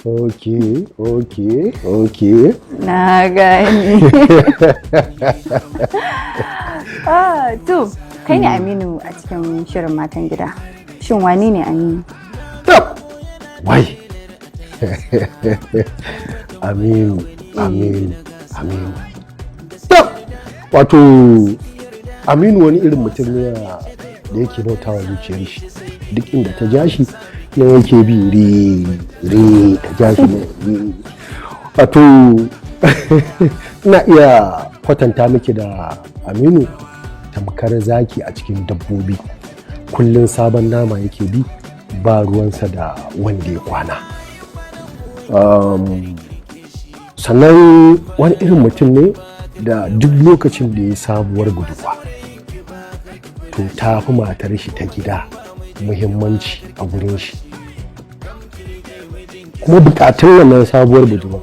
Ok. Na gani. Ah, to, kai ne Aminu a cikin shirin Matan Gida. Shin wani ne Aminu? Tab! Wai! Aminu, Aminu, Aminu. Tab! Wato, Aminu wani irin mutum ne da yake bautawa zuciyar shi. Duk inda ta ja shi, ne yake bi ri ri ta ja shi ne. Ri. Wato, ina iya kwatanta miki da Aminu tamkar zaki a cikin dabbobi. Kullum sabon nama yake bi, ba ruwansa da wanda ya kwana. Sannan wani irin mutum ne da duk lokacin da ya sabuwar budurwa, to ta fi matar shi ta gida muhimmanci a gurin shi, kuma bukatun wannan sabuwar budurwa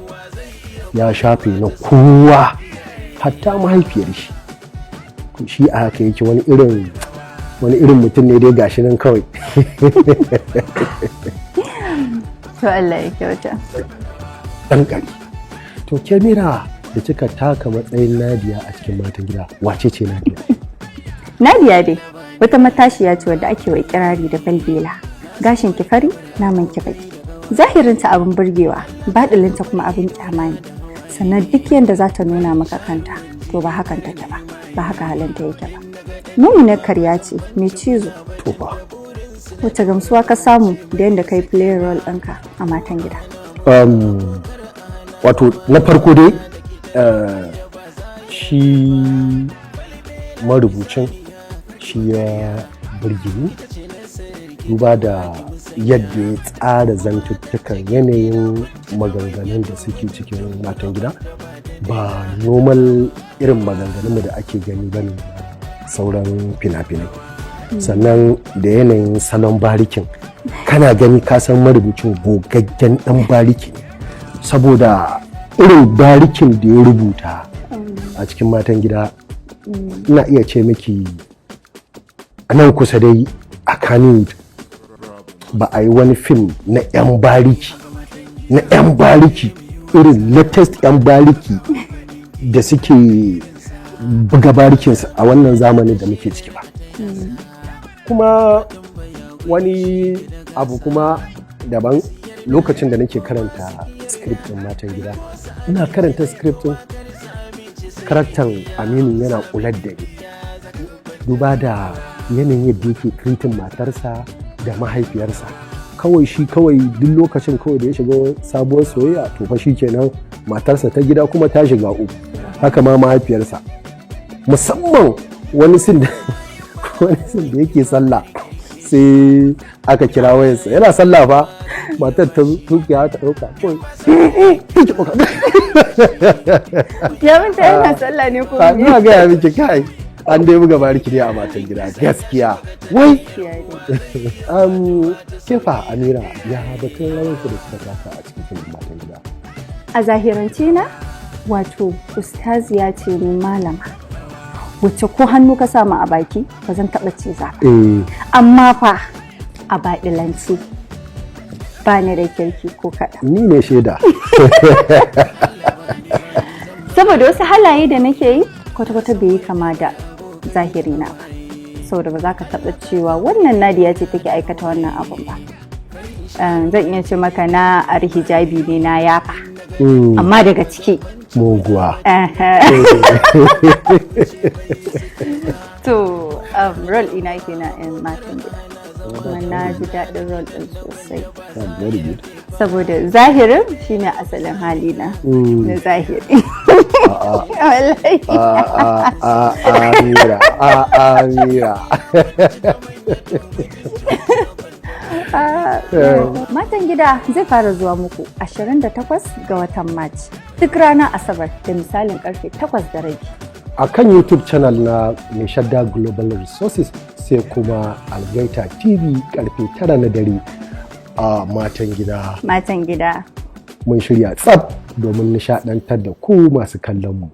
ya shafe na kowa, hatta mahaifiyar shi. Shi a haka yake, wani irin mutum ne dai, gashi nan kawai. To, Allah ya kyauta. Ɗan ƙari. To, ke Mira da kika taka matsayin Nadiya a cikin Matan Gida, wace ce Nadiya? Nadiya dai wata matashiya ce wadda ake wa kirari da balbela. Gashin ki fari, naman ki baki. Zahirinta abin burgewa, baɗilinta kuma abin kyama ne. Sannan duk yadda za ta nuna maka kanta, to ba hakan take ba, ba haka halinta yake ba. Muminar karya ce mai cizo. To fa. Wace gamsuwa ka samu da yadda kai play role ɗinka a Matan Gida? Wato na farko dai, shi marubucin shi ya burge ni, duba da yadda ya tsara zantuttukan, yanayin maganganun da suke cikin Matan Gida ba normal irin maganganunmu da ake gani ba ne sauran fina-finai. Sannan da yanayin salon barikin, kana gani ka san marubucin gogaggen dan bariki ne, saboda irin barikin da ya rubuta a cikin Matan Gida, ina iya ce miki a nan kusa dai a Kannywood ba a yi wani fim na 'yan bariki, na 'yan bariki, irin latest 'yan bariki da suke buga barikinsu a wannan zamanin da muke ciki ba. Kuma wani abu kuma daban, lokacin da nake karanta script ɗin Matan Gida, ina karanta script ɗin, karaktan Aminu yana kular da ni, duba da yanayin yadda yake treating matarsa da mahaifiyarsa. Kawai shi kawai duk lokacin kawai da ya shiga sabuwar soyayya, to fa shi kenan, matarsa ta gida kuma ta shiga uku, haka ma mahaifiyarsa. Musamman wani scene da yake sallah, sai aka kira wayarsa, yana sallah fa, matar ta tukiya ta ɗauka kawai ki ɗauka. Ya manta yana sallah ne ko me? Ina gaya miki, kai, an dai buga bariki ne a Matan Gida gaskiya, wai. Kefa Amira, ya batun rawar da suka taka a cikin fim Matan Gida? A zahirance na, wato ustaziya ce ni, malama wacce ko hannu ka samu a baki ba zan taɓa ciza ba. Amma fa a baɗilance ba ni da kirki ko kaɗan. Ni ne shaida. Saboda wasu halaye da nake yi kwata-kwata bai yi kama da zahiri na ba, saboda ba za ka taɓa cewa wannan Nadiya ce take aikata wannan abun ba. Zan iya ce maka na ari hijabi ne na yafa, amma daga ciki Muguwa. To, role ina kenan in Matan Gida, kuma na ji daɗin role ɗin sosai. Very good. Saboda zahirin shine asalin halina na zahiri, wallahi. A a a Amira, a Amira. Matan Gida zai fara zuwa muku 28 ga watan March, duk ranar Asabar da misalin karfe 8:30. A kan YouTube channel na Mai Shadda Global Resources, sai kuma Algaita TV, karfe 9 na dare a Matan Gida. Matan Gida. Mun shirya tsab domin nishadantar da ku masu kallon mu.